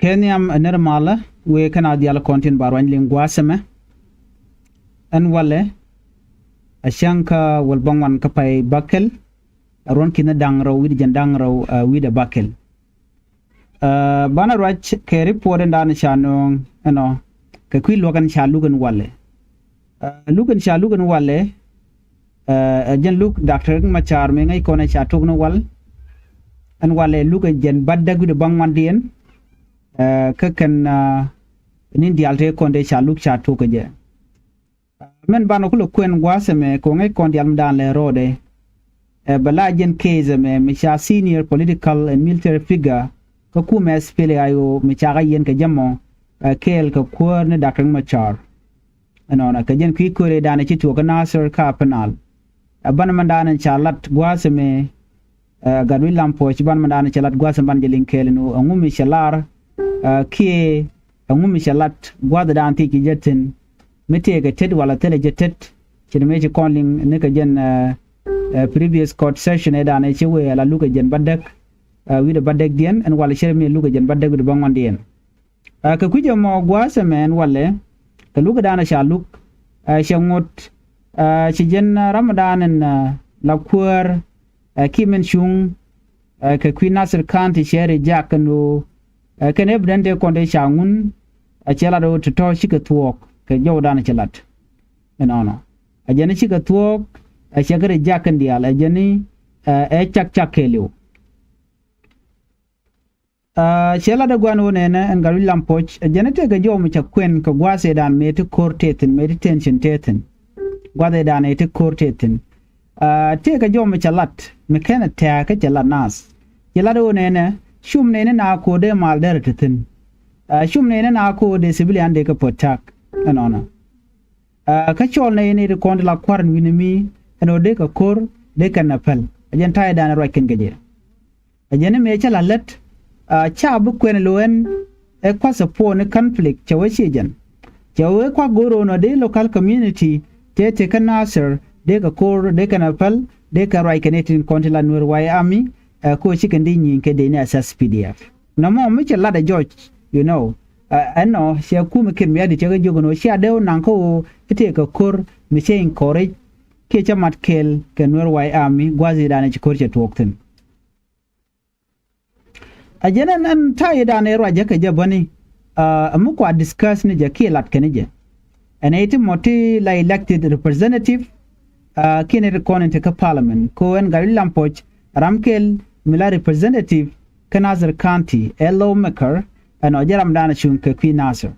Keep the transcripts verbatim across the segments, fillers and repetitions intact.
Kɛ nhiam ɛ nɛr malä wëë kɛn a dhial kɔn tin ba ruany liŋ gua̱a̱th ɛmɛ. Ɛn walɛ a cäŋ kä wäl bäŋuan kä pay bäkɛl, a ruɔ̱n ki̱n da̱ŋ rɛw wi̱cdɛ jiɛn da̱ŋ rɛw, ɛ, wi̱cdɛ bäkɛl. Ɛ, banɛ ruac kɛ report ɛn da̱a̱n ca nööŋ ɛnɔ kɛ kui̱ luɔ̱k ɛn ca luk ɛn walɛ. Ɛ, luk ɛn ca luk ɛn walɛ, ɛ, ɛ jɛn luk Daktɔr Riek Machar mëë ŋäc kɔn ɛ ca tok ni wal. Ɛn walɛ luk ɛ jiɛn bädäk wi̱cdɛ bäŋuandiɛn, ɛ, kä kɛn, ɛ, ni̱n diaal tëë kɔn dee ca luk ca tok ɛ jɛ. Ɛ, mɛn banɛ kulɛ kuɛn gua̱a̱th ɛmɛ kɛ ɣöö ŋäc kɔn diaal mi da̱a̱n lɛ rɔɔdɛ. Ɛ, bɛ la jɛn case ɛmɛ mi ca senior political and military figure kä kumɛ S P L A I O mi ca kä yɛn kɛ jɛ mɔ, ɛ, kɛɛl kɛ kuäär ni Daktɔr Riek Machar. Ɛnɔnɔ kɛ jɛn kui̱ kööri da̱a̱n ci tuɔɔk kä Nasir kä Upper Nile. Ɛ, banɛ mɛn da̱a̱n ca lat gua̱a̱th ɛmɛ, ɛ, Gatwec Lam Puɔ̱c, banɛ mɛn da̱a̱n ca lat gua̱a̱th ɛmɛ banɛ jɛ liŋ kɛɛl ni ɣöö ɛŋu mi cɛ lar, ɛ, kiɛ ɛŋu mi cɛ lat gua̱a̱th da̱a̱n thiec kɛ jɛ thi̱n. Mi tëëkɛ tet wala thilɛ jɛ tet, ci ni mëë ci kɔn liŋ ni kɛ jɛn, ɛ, ɛ, previous court session ëëdan ëë ci wëë ala luk ɛ jiɛn bädäk, ɛ, wi̱cdɛ bädäkdiɛn ɛn walɛ ci rɛ mi luk ɛ jiɛn bädäk wi̱cdɛ bäŋuandiɛn. Ɛ, kɛ kui̱c ɛmɔ gua̱a̱th ɛmɛ ɛn walɛ kɛ luk ëëdan ɛ ca luk, ɛ, cɛ ŋot, ɛ, ci jɛn, ɛ, ram ëëdan ɛn, ɛ, la kuäär, ɛ, kiɛ min cuŋ, ɛ, kɛ kui̱ Nasir County cɛ reject kɛn ɣöö, ɛ, kɛn evidence tëë kɔn tëë ca ŋun, ɛ, cɛ lat ɣöö tɔ̱tɔ̱ cikɛ thuɔ̱k kɛ jɔwdan cɛ lat. Ɛnɔnɔ ɛ jɛn cikɛ thuɔ̱k, ɛ, cɛ kɛ reject kɛn diaal, ɛ jɛn, ɛ, ɛ cak cak kɛɛliw. Ɛ, cɛ lat ɛ gua̱n ɣöö nɛnɛ ɛn Gatwec Lam Puɔ̱c, ɛ jɛn tëëkɛ jɔw mi cɛ kuɛn kɛ gua̱a̱th ëëdan mëë ti ko̱r tëë thi̱n, mëë ti tension tëë thi̱n. Gua̱a̱th ëëdan ëë ti ko̱r tëë thi̱n. Ɛ, tëëkɛ jɔw mi cɛ lat mi kɛn ɛ tɛ̱̈ɛ̱̈ kä cɛ lat naath. Cɛ lat ɣöö nɛnɛ cum nɛni na ko̱r dee mal derɛ te thi̱n. Ɛ, cum nɛni na ko̱r dee civilian dee kɛ protect ɛnɔnɔ. Ɛ, kä cɔl nɛy ni ti kɔn ti la kua̱r ɛn wi̱ni mi ɛn ɣöö dee kɛ ko̱r dee kɛn ɛ päl. Ɛ jɛn ta̱ydan ɛ ruac kɛn kɛ jɛ. Ɛ jɛn ni mëë cä la lät, ɛ, ca bi kuɛn lo̱ ɛn ɛ kua̱th ɛ puɔ̱ɔ̱ni conflict cɛ wee ciɛ jɛn. Cɛ wee kua̱k go̱o̱r ɣöö nɔ dee local community tëë tëë kä Nasir dee kɛ ko̱r dee kɛn ɛ päl dee kɛ ruac kɛn itin kɔn ti la Nuer White Army, ɛ, ko̱ ci kɛn di nyi̱i̱ŋ kɛ dee ni S S P D F. Nɔmɔ mi cɛ lat ɛ jɔc, you know, ɛ, ɛnɔ cɛ kum kɛn mi adi cɛ kɛ jiök ɛn ɣöö cia dee wä naŋ kä ɣöö i̱ tëë kɛ ko̱r mi cɛ encourage kiɛ cä mat kɛɛl kɛ Nuer White Army gua̱a̱th i̱ da̱a̱n ci ko̱r cɛ tuɔɔk thi̱n. A jɛn ɛn, ɛn ta̱ydan ëë ruacä kɛ jɛ bäni, ɛ, mi kua discuss ni jɛ kiɛ lat kɛn jɛ. Ɛn ëë ti mɔ ti la elected representative, ɛ, kiɛ ni ti kɔn in te kä parliament. Ko ɛn Gatwec Lam Puɔ̱c ram kɛl mi la representative kä Nasir County, ɛ lawmaker, ɛn ɔ jɛ ramdan cuŋ kɛ kui̱ Nasir.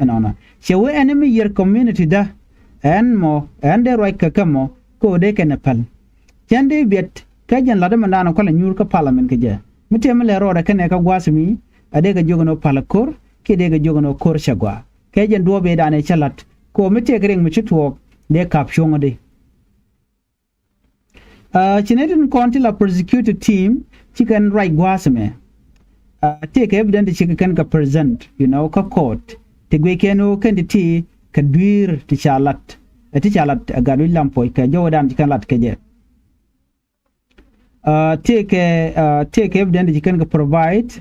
Ɛnɔnɔ cɛ wee ɛn mi yiër community dä, ɛn mɔ, ɛn dee ruac kɛ kɛ mɔ, ko dee kɛn ɛ päl. Cɛn dee biɛt kä jɛn la̱t mi da̱a̱n kualɛ nyuur kä parliament kɛ jɛ. Mi tëë mi lɛ rɔɔdɛ kɛnɛ kä gua̱a̱th mi, a dee kɛ jiök ɛn ɣöö päl ko̱r, kiɛ dee kɛ jiök ɛn ɣöö ko̱r cɛ gɔaa. Kɛ jɛn duɔ̱ɔ̱p ëëdan ëë cä la̱t, ko mi tëëk riŋ mi ci tuɔɔk, dee ka̱p cuɔ̱ŋädi. Ɛ, ci nɛy tin kɔn ti la prosecutor team ci kɛn ruac gua̱a̱th ɛmɛ. Ɛ, tëëkɛ evidence ti ci kɛ kɛn kɛ present, you know, kä court. Ti guic kɛn ɣöö kɛn ti ti kɛ dui̱r ti ca lat. Ɛ ti ca lat ɛ Gatwec Lam Puɔ̱c kɛ jɔwdan ci kɛn lat kɛ jɛ. Ɛ, tëëkɛ, ɛ, tëëkɛ evidence ti ci kɛn kɛ provide.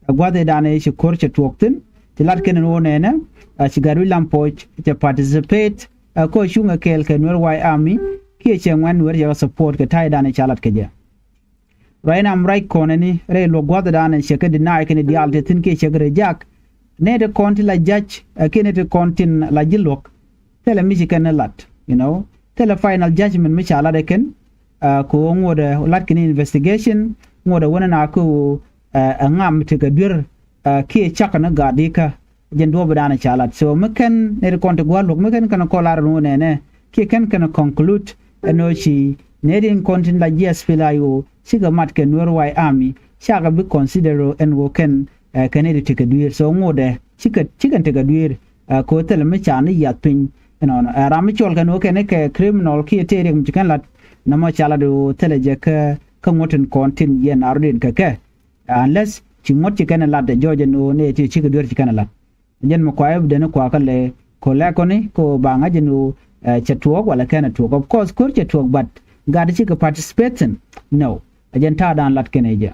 Ɛ gua̱th ëëdan ëë ci ko̱r cɛ tuɔɔk thi̱n. Ci lat kɛn ɛn ɣöö nɛnɛ, ɛ, ci Gatwec Lam Puɔ̱c cɛ participate, ɛ, kä cuŋ ɛ kɛɛl kɛ Nuer White Army, kiɛ cɛ ŋuɛ̈n Nuer cɛ kɛ support kɛ ta̱ydan ëë ca lat kɛ jɛ. Ruac nam ruac kɔn ɛni rɛy luɔ̱k gua̱thdan ɛ cɛ kɛ deny kɛn diaal te thi̱n kiɛ cɛ kɛ reject. Nɛy ti kɔn ti la judge, ɛ, kiɛ nɛy ti kɔn tin la ji̱ luɔ̱k. Thilɛ mi ci kɛn ɛ lat, you know. Thilɛ final judgment mi ca lat ɛ kɛn, ɛ, kɛ ɣöö ŋuɔ̱tdɛ lat kɛn investigation, ŋuɔ̱tdɛ wänɛ na kɛ ɣöö, ɛ, ɛ ŋam tekɛ duer, ɛ, kiɛ cak ni gaat di̱kä. Jɛn duɔ̱ɔ̱p ëëdan ca lat. So mi kɛn nɛy ti kɔn ti gua̱a̱r luɔ̱k mi kɛn kɛn kɔn lar ɛn ɣöö nɛnɛ kiɛ kɛn kɛn conclude ɛn ɣöö ci nɛy ti kɔn tin la ji̱ S P L A I O cikɛ mat kɛ Nuer White Army, cakɛ bi consider ɛn ɣöö kɛn, ɛ, kɛn nɛy ti tekɛ dui̱r. So ŋotdɛ cikɛ, cikɛn tekɛ dui̱r, ɛ, kɛ ɣöö thilɛ mi ca ni yiath piny. Ɛnɔnɔ, ɛ, ram mi cɔl kɛn ɣöö kɛn kɛ criminal kiɛ tëë riɛk mi ci kɛn lat, nɔmɔ ca lat ɣöö thilɛ jɛ kä, kä ŋuɔ̱t tin kɔn tin yɛn a rɔ̱diɛn kɛ kɛ. Unless ci ŋuɔ̱t ci kɛn ɛ lat ɛ jɔɔc ɛn ɣöö nɛy ti cikɛ duer ci kɛn ɛ lat. Jɛn mi kua evidence kua kä lɛ kɔ lɛ kɔni kɔ ba ŋa̱c ɛn ɣöö, ɛ, cɛ tuɔɔk wala kɛn ɛ tuɔɔk. Of course ko̱r cɛ tuɔɔk, but gat cikɛ participation. No. Ɛ jɛn ta̱a̱dan lat kɛn ɛ jɛ.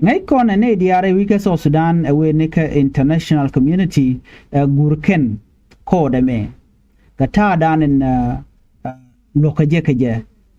Ŋäc kɔn ɛ nɛy diaal rɛy wi̱c kä South Sudan ɛ wëë ni kä international community ɛ guur kɛn kɔɔdɛ mɛ kɛ ta̱a̱dan in luɔ̱kä jɛ kɛ jɛ.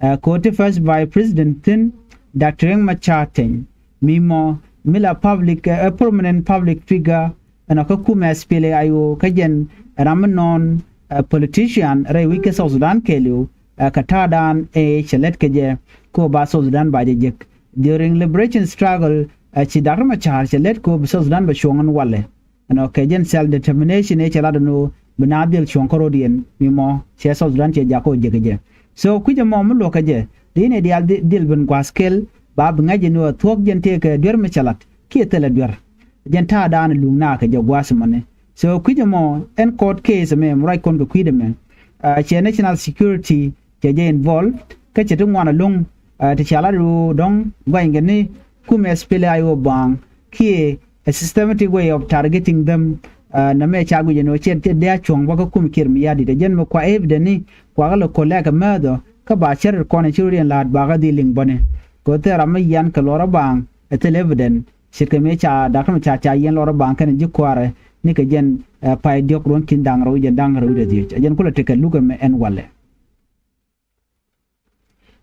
Ɛ ko̱ti first vice president thi̱n Doctor Riek Machar Teny mi mɔ mi la public ɛ prominent public figure ɛnɔ kä kumɛ S P L A I O kä jɛn ram mi nɔn ɛ politician rɛy wi̱c kä South Sudan kɛɛliw ɛ kɛ ta̱a̱dan ɛ cɛ lɛt kɛ jɛ kɛ ɣöö ba South Sudan ba jɛ jek. During liberation struggle ɛ ci Doctor Machar cɛ lɛt kɛ ɣöö bi South Sudan bɛ cuɔ̱ŋ ɛn walɛ. Ɛnɔ kɛ jɛn self determination ëë cɛ lat ɛn ɣöö bi naath dhil cuɔ̱ŋ kä ro̱diɛn mi mɔ cɛ South Sudan cɛ jakä ɣöö jek kɛ jɛ. So kui̱c ɛmɔ mi luɔ̱k kɛ jɛ di nɛy diaal dhil ben gua̱a̱th kɛl ba bi ŋäc ɛn ɣöö thuɔ̱k jɛn tëëkɛ duer mi cɛ lat kiɛ thilɛ duer. Jɛn ta̱a̱dan luŋ nakä jɛ gua̱a̱th ɛmɔni. So kui̱c ɛmɔ ɛn court case ɛmɛ mi ruac kɔn kɛ kui̱dɛ mɛ cɛ national security cɛ jɛ involved kä cɛ ti ŋuan ɛlɔ̱ŋ. Ti ca lat ɣöö dɔ̱ŋ guanykɛ ni kumɛ S P L A I O baaŋ kiɛ a systematic way of targeting them. Nɛmɛ ca guic ɛn ɣöö cɛ dee a cuɔ̱ŋ bä kä kumɛ Kiir Mayardit ɛ jɛn mi kua evident ni kuakä lɛ ko̱l lɛɛkɛ määth ɔ kä ba cär kɔn ɛ ci ro̱diɛn la̱a̱t bakä dhil liŋ bäni. Kɛ ɣöö thil ram mi yian kɛ luɔrä baaŋ ɛ thil evident. Ce̱tkɛ mëë ca Doctor Machar ca yiɛn luɔrä baaŋ kɛnɛ ji̱ kua̱rɛ ni kɛ jɛn pay diɔ̱k ruɔ̱n ki̱n da̱ŋ rɛw jɛn da̱ŋ rɛw wi̱cdɛ dhiec ɛ jɛn kulɛ tekɛ luk ɛmɛ ɛn walɛ.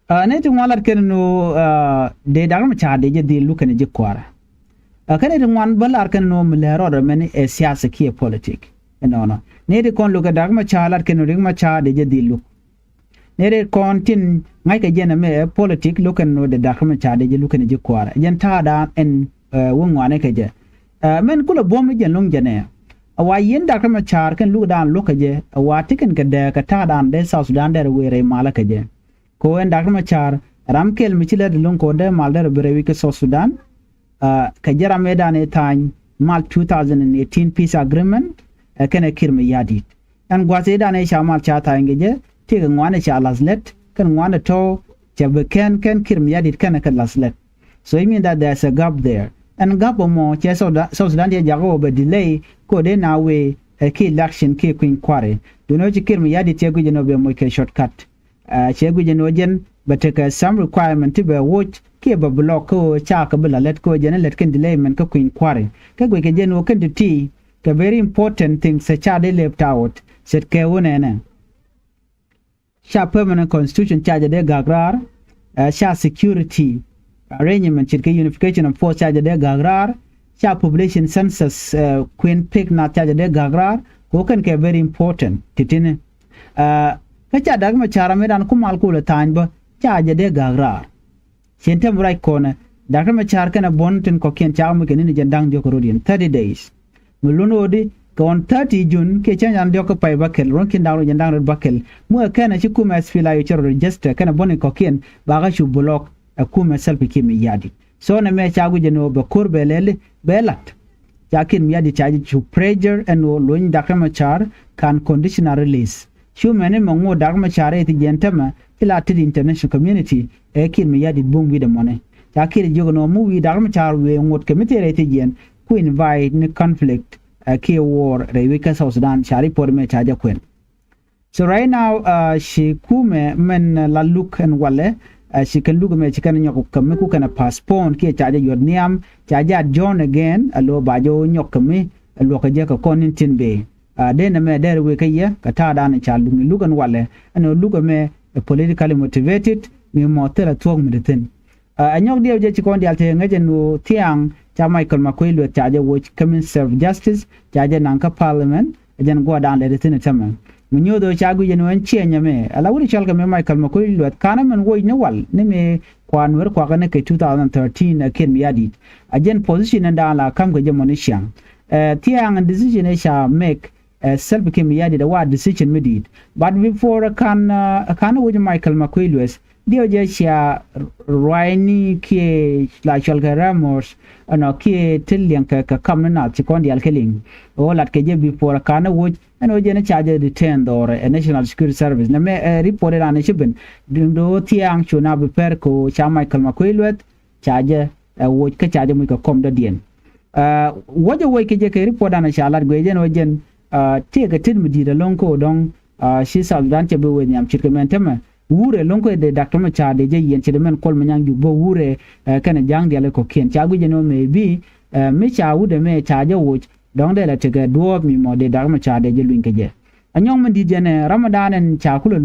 Nɛy ti ŋuan lat kɛn ni ɣöö dee Doctor Machar dee jɛ dhil luk kɛnɛ ji̱ kua̱rɛ. Kä nɛy ti ŋuan bä lar kɛn ni ɣöö mi lɛr rɔɔdɛ mɛn ɛ siasa kiɛ politik. Ɛnɔnɔ nɛy ti kɔn luk kɛ Doctor Machar lat kɛn ni ɣöö Riek Machar dee jɛ dhil luk. Nɛy ti kɔn tin ŋa̱ckɛ jɛn ɛmɛ ɛ politik luk kɛn ni ɣöö dee Doctor Machar dee jɛ luk kɛnɛ ji̱ kua̱rɛ jɛn ta̱a̱dan ɛn wä ŋuani kɛ jɛ. Mɛn kulɛ buɔ̱m ni jɛn lo̱ŋ jɛn ɛ a wa yiɛn Doctor Machar kɛn lukdan luɔ̱k kɛ jɛ a wa ti kɛn kɛ dääk kɛ ta̱a̱dan dee South Sudan dɛr wëë rɛy malä kɛ jɛ. Kɛ ɣöö ɛn Doctor Machar ram kɛl mi ci lät lo̱ŋ kɛ ɣöö dee mal dɛr bɛ rɛy wi̱c kä South Sudan. Kɛ jɛ ram ëëdan ëë tha̱a̱ny mal two thousand and eighteen peace agreement ɛ kɛnɛ Kiir Mayardit. Ɛn gua̱th ëëdan ëë ca mal ca tha̱a̱ny kɛ jɛ tëëkɛ ŋuan ëë ca la̱th lät kɛn ŋuan ɛ tɔ̱ cɛ bi kɛn kɛn Kiir Mayardit kɛnɛ kɛ la̱th lät. So it mean that there's a gap there. Ɛn gap ɛmɔ cɛ South Sudan, South Sudan cɛ jakä wä bɛ delay kɛ ɣöö dee na wëë ɛ ki election ki kui̱ny kua̱ri. Duundɛ ɣöö ci Kiir Mayardit cɛ guic ɛn ɣöö bɛ moc kɛ shortcut. Cɛ guic ɛn ɣöö jɛn bɛ tekɛ some requirement ti bɛ woc kiɛ bɛ block kɛ ɣöö cakɛ bi la lät kɛ ɣöö jɛn ɛ lät kɛn delayment kä kui̱ny kua̱ri. Kä guic kɛ jɛn ɣöö kɛn ti ti kɛ very important things ca dee left out ce̱tkɛ ɣöö nɛnɛ. Ca permanent constitution ca jɛ dee gak raar. Ca security arrangement ce̱tkɛ unification of force ca jɛ dee gak raar. Ca population census kuën pek nath ca jɛ dee gak raar. Kɛ ɣöö kɛn kɛ very important ti̱ti̱ni. Kä ca Doctor Machar ram ëëdan ku mal kulɛ tha̱a̱ny bä ca jɛ dee gak raar. Cien tɛm ruac kɔnɛ Doctor Machar kɛnɛ buɔ̱n tin kɔ̱kiɛn cakɛ moc kɛ ni̱n jɛn da̱ŋ diɔ̱k kɛ rot yɛn thirty days. Mi lun ɣöödi kɛ ɣɔn thirty June kiɛ cäŋ yan diɔ̱k kä pay bäkɛl ruɔ̱n ki̱n da̱ŋ rot jɛn da̱ŋ rot bäkɛl. Muɛ kɛnɛ ci kumɛ S P L A I O cɛ rɔ register kɛnɛ buɔ̱n in kɔ̱kiɛn bakä cu block ɛ kumɛ Salva Kiir Mayardit. So nɛmɛ ca guic ɛn ɣöö bɛ ko̱r bɛ lɛli bɛ la̱t. Ca Kiir Mayardit ca jɛ cu pressure ɛn ɣöö lony Doctor Machar ka̱n conditional release. Cu mɛni mɛ ŋot Doctor Machar ɛ thi jiɛn tämɛ ti la tit international community ɛ Kiir Mayardit buɔ̱m wi̱i̱dɛ mɔni. Ca Kiir jiök ɛn ɣöö mi wi̱i̱ Doctor Machar wëë ŋot kɛ mi thil rɛy thi jiɛn ku invite ni conflict ɛ kiɛ war rɛy wi̱c kä South Sudan ca report mɛ ca jɛ kuɛn. So right now ci kumɛ mɛn la luk ɛn walɛ ci kɛn luk mɛ ci kɛn nyɔk kɛ mi ku kɛn a postpone kiɛ ca jɛ yuɔt nhiam ca jɛ adjourn again a lo̱ ba jɛ wä nyɔk kɛ mi luɔk kɛ jɛ kɛ kɔn in tin bee. Dee nɛ mɛ dɛr wek kä yɛ kɛ ta̱a̱dan ca luk ni luk ɛn walɛ ɛn luk ɛmɛ politically motivated mi mɔ thilɛ thuɔ̱k mi di thin. Ɛ nyɔk diɛw jɛ ci kɔn dial te ŋäc ɛn ɣöö thiaŋ ca Michael Makuei Lueth ca jɛ woc kä Minister of Justice ca jɛ naŋ kä Parliament. Ɛ jɛn guɔ̱ɔ̱rdan lɛ ti thi̱n ɛ tämɛ mi nyuuth ɣöö ca guic ɛn ɣöö ɛn ciɛ nyɛmɛ ala wut cɔl kɛ mi Michael Makuei Lueth ka̱n ɛmɛn woc ni wal ni mi kuan Nuer kuakä ni kɛ two thousand thirteen ɛ Kiir Mayardit. Ɛ jɛn position ɛn daan la ka̱m kɛ jɛ mɔni ciaŋ. Ɛ thiaŋ ɛn decision ɛ ca make ɛ Salva Kiir Mayardit ɛ wa decision mi di̱i̱t. But before ɛ ka̱n ɛ ka̱n woc Michael Makuei Lueth diɛw jɛ cia ruayni kiɛ la cual kɛ remorse ɛnɔ kiɛ ti liɛŋ kɛ kɛ kam ni nath ci kɔn dial kɛ liŋ. Ɣöö lat kɛ jɛ before ɛ ka̱n woc ɛn ɣöö jɛn ca jɛ detain dhɔrɛ ɛ National Security Service nɛ mɛ ɛ report ɛ ran ɛ ci ben. Duŋdɛ ɣöö thiaŋ cu na bi pɛr kɛ ɣöö ca Michael Makuei Lueth ca jɛ ɛ woc kä ca jɛ muc kɛ kɔm dɔ̱diɛn. Ɛ wä jɛ woc kɛ jɛ kɛ report dan ca lat guic jɛn wä jɛn tëëkɛ tet mi di̱i̱t ɛlɔ̱ŋ kä wä dɔ̱ŋ. Ci South Sudan cɛ bi wee nhiam ce̱tkɛ mɛn tämɛ wurɛ lo̱ŋ kɛ dee Doctor Machar dee jɛ yiɛn ce̱t mɛn Kuɔl Manyang Juuk bä wurɛ kɛnɛ ja̱a̱ŋ diaal kɛ kɔ̱kiɛn. Ca guic ɛn ɣöö mëë bi mi ca wut ɛmɛ ca jɛ woc dɔ̱ŋ dee la tekɛ duɔ̱ɔ̱p mi mɔ dee Doctor Machar dee jɛ luny kɛ jɛ. Anyɔŋ mi di̱t jɛn ɛ ram mi da̱a̱n ɛn ca kulɛ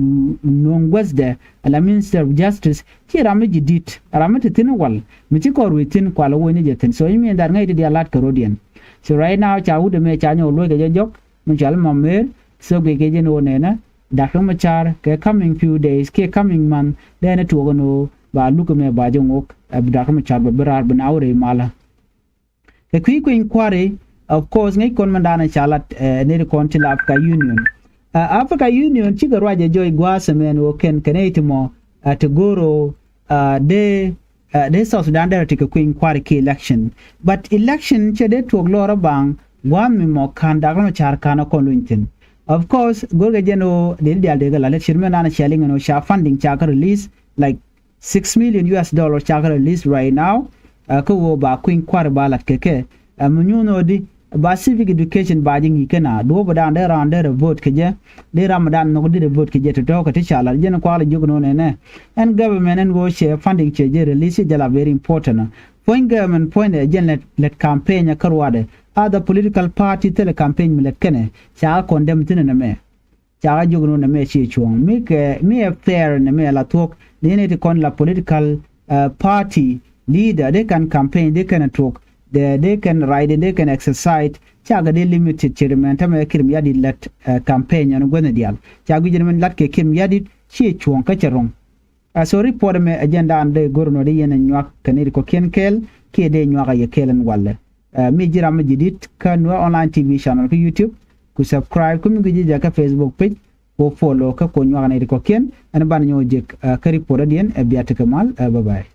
nuɔ̱ŋ guäthdɛ ala Minister of Justice ci ram mi ji̱ di̱t, ram mi te thi̱n wal mi ci kɔr wi̱i̱ thi̱n kualɛ woc ni jɛ thi̱n. So i̱ mi ɛn that ŋäc ti diaal lat kɛ ro̱diɛn. So right now ca wut ɛmɛ ca nyɔk luɔ̱c kɛ jɛ jɔk mi cɔal Mama Mer. So guic kɛ jɛn ɣöö nɛnɛ Doctor Machar kɛ coming few days kiɛ coming month dee ni tuɔɔk ɛn ɣöö ba luk ɛmɛ ba jɛ ŋok. Ɛ bi Doctor Machar bɛ bi raar bi na wä rɛy malä. Kɛ kui̱ kui̱ny kua̱ri, of course, ŋäc kɔn mɛn da̱a̱n ca lat ɛ nɛy ti kɔn ti la Africa Union. Ɛ Africa Union cikɛ ruac ɛ jɔc gua̱a̱th ɛmɛn ɣöö kɛn kɛ nɛy ti mɔ ɛ ti go̱o̱r ɣöö ɛ dee ɛ dee South Sudan derɛ ti kɛ kui̱ny kua̱ri ki election. But election cɛ dee tuɔɔk lɔɔr ɛ baŋ gua̱a̱th mi mɔ ka̱n Doctor Machar ka̱n ɛ kɔn luny thi̱n. Of course, go̱rkɛ jɛn ɣöö dee diaal dee kɛ la lät ce̱t mɛn da̱a̱n ca liŋ ɛn ɣöö ca funding ca kä release, like, six million U S dollar ca kä release right now. Ɛ kä ɣöö ba kui̱ny kua̱ri ba lat kɛ kɛ ɛ mi nyuuth ɣöö di ba civic education ba ji̱ ŋi̱i̱c kɛn a duɔ̱ɔ̱p ɛ da̱a̱n dee raan dee rɛ vote kɛ jɛ, dee ram ɛ da̱a̱n nhɔk di rɛ vote kɛ jɛ tɔ̱tɔ̱ kɛ ti ca lat jɛn kua̱r la jiök nɔ nɛnɛ. Ɛn government ɛn ɣöö cɛ funding cɛ jɛ release jɛ la very important. Puɔ̱ny government puɔ̱nydɛ jɛn lät lät campaign ɛ kä ruaadɛ. Other political party thilɛ campaign mi lät kɛnɛ ca kä condemn thi̱n ɛn ɛmɛ. Ca kä jiök ni wä nɛmɛ ciɛ cuɔ̱ɔ̱ŋ mi kɛ mi ɛ fair nɛmɛ la thuɔ̱k. Ni ni ti kɔn la political party leader dee kɛn campaign dee kɛn tuɔk dee dee kɛn right dee kɛn exercise. Ca kɛ dee limited ce̱t mɛn tämɛ Kiir Mayardit lät campaign ɛn guäthni diaal. Ca guic ni mɛn lat kɛ Kiir Mayardit ciɛ cuɔ̱ɔ̱ŋ kä cɛ ro̱ŋ. Ɛ so report ɛmɛ ɛ jɛn da̱a̱n dee go̱r nɔ dee yɛn ɛ nyuak kɛ nɛy ti kɔ̱kiɛn kɛɛl kiɛ dee nyuak ɛ yɛ kɛɛl ɛn walɛ. Ɛ mi ji̱ ram mi ji̱ di̱t kä Nuer Online T V channel kä YouTube, ku subscribe kä mi gui̱c ji̱ jɛ kä Facebook page, ku follow kä ku nyuak nɛy ti kɔ̱kiɛn. Ɛn banɛ nyɔk jek ɛ kä report ɛ diɛn ɛ bia tekɛ mal ɛ bye bye.